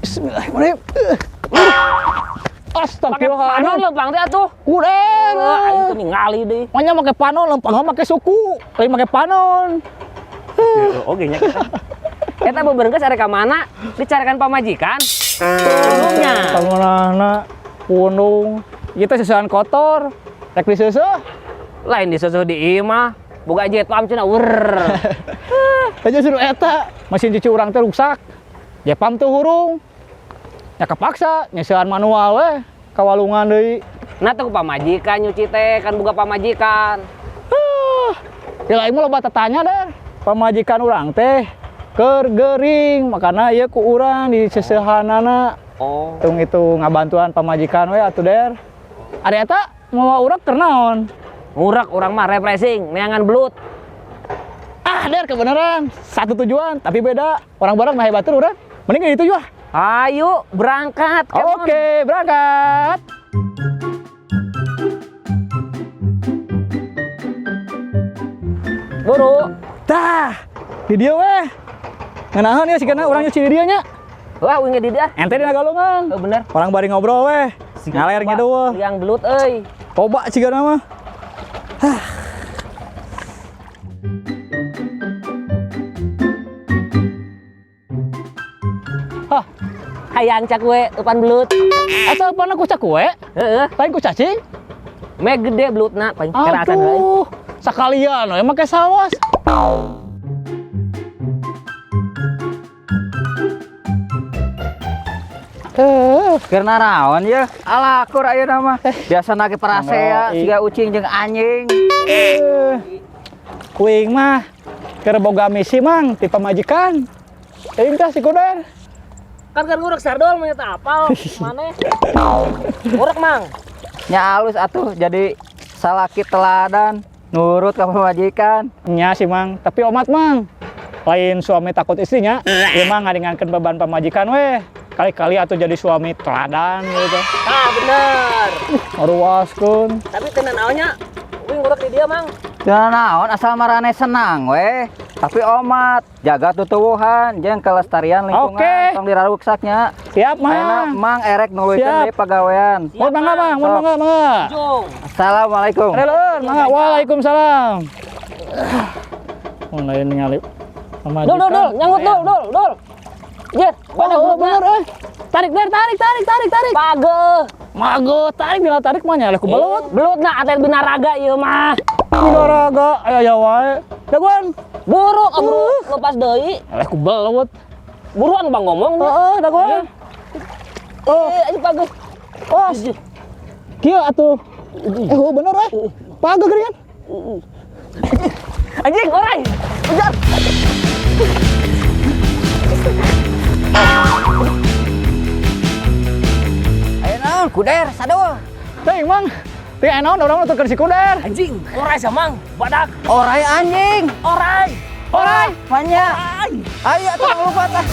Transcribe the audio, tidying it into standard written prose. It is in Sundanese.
Bismillahirrahmanirrahim. Pakai Astagfirullahaladzim. panon lempang teh atuh. Kuren. Wah, aing teu ningali deui. Manya make panon lempang make suku. Lain make panon. Oke nya kita. Eta beberengkeus arek ka mana? Dicarikan pamajikan. Pundungnya. Pangonana pundung. Ieu teh seusehan kotor. Rek diseuseuh. Lain diseuseuh di imah. Boga jet pam cenah wer. Aja suruh eta, mesin cuci urang teh rusak. Jepam teu hurung. Ya kepaksa nyeusehan manual we ka walungan deui. Nah tuh pamajikan nyuci teh kan boga pamajikan. Huh. Ya lain mah loba tatanya deh. Pamajikan urang teh keur gering, makana ieu ku urang di seuseuhanana. Oh. Hitung itu ngabantuan pamajikan we atuh der. Ari eta mawa urang keur naon? Ngurak urang mah refreshing, neangan belut. Ah, der kebenaran. Satu tujuan, tapi beda. Orang bareng mah hebat urang. Mending itu juga. Ayo berangkat. Come on. Oke, berangkat. Buru. Tah, di dieu weh. Ngeunaheun ya sigana urang nyuci di dieu nya. Wah, uing di dia. Ente dina galungan. Oh, bener. Orang bari ngobrol weh. Ngaler ngidul. Yang belut euy. Coba sigana mah. Hah, Hayang cakwe eupan belut. Asal pana ku cakwe, Heeh. lain ku cacing. Me gede belutna paling kerasan euy. Aduh, sekalian we make sawas. Keur naraon ye? Alah akur ayeuna mah. Biasana ge parasea siga ucing jeung anjing. Eh, kuing mah keur boga misi mang ti pamajikan. Teuing tah si Kuder. Kan kan ngurek sardol mah eta apal maneh. Ngurek mang. Nya alus atuh jadi salaki teladan, nurut ka pamajikan. Nya sih mang, tapi omat mang. Lain suami takut istrinya, ieu mah ngaringankeun beban pamajikan weh. Kali-kali atuh jadi suami teladan gitu. Ah bener. Ngaruaskeun. Tapi teu naonnya uing ngurek di dia mang. Teu naon asal marane senang weh. Tapi omat, jaga tutuwuhan jeung kelestarian lingkungan. Oke. Tong diraruksaknya. Siap Ayeuna mang. Mang erek nuluykeun Siap. deui pagawean. Mun mangga mang, mun Sok. mangga mangga. Jung. Assalamualaikum. Releun, mangga. Waalaikumsalam. Mun lain ningali pamajikan. Dul dul dul, nyanggut dul dul dul. Jir, mana Oh, belutna? bener euy. Tarik der, tarik, tarik, tarik, tarik. Page. Mago, tarik bila tarik mah nya ku belut. Belutna atlet binaraga ieu mah. Binaraga aya aya wae. Daguan. Buru kaburu lepas deui. Eleh ku belut. Buruan bang ngomong. Heeh, daguan. Oh, Eh, ayo page. oh. Kieu atuh. Eh, oh, bener euy. Page geuningan. Anjing, orai. Ujar. Ayo naon kuder sadul. Teuing mang. Teuing aya naon urang nuturkeun si Kuder. Anjing, orai sama mang. Badak. Orai anjing. Orai. Orai. Manya. Ayo atuh lupa tah.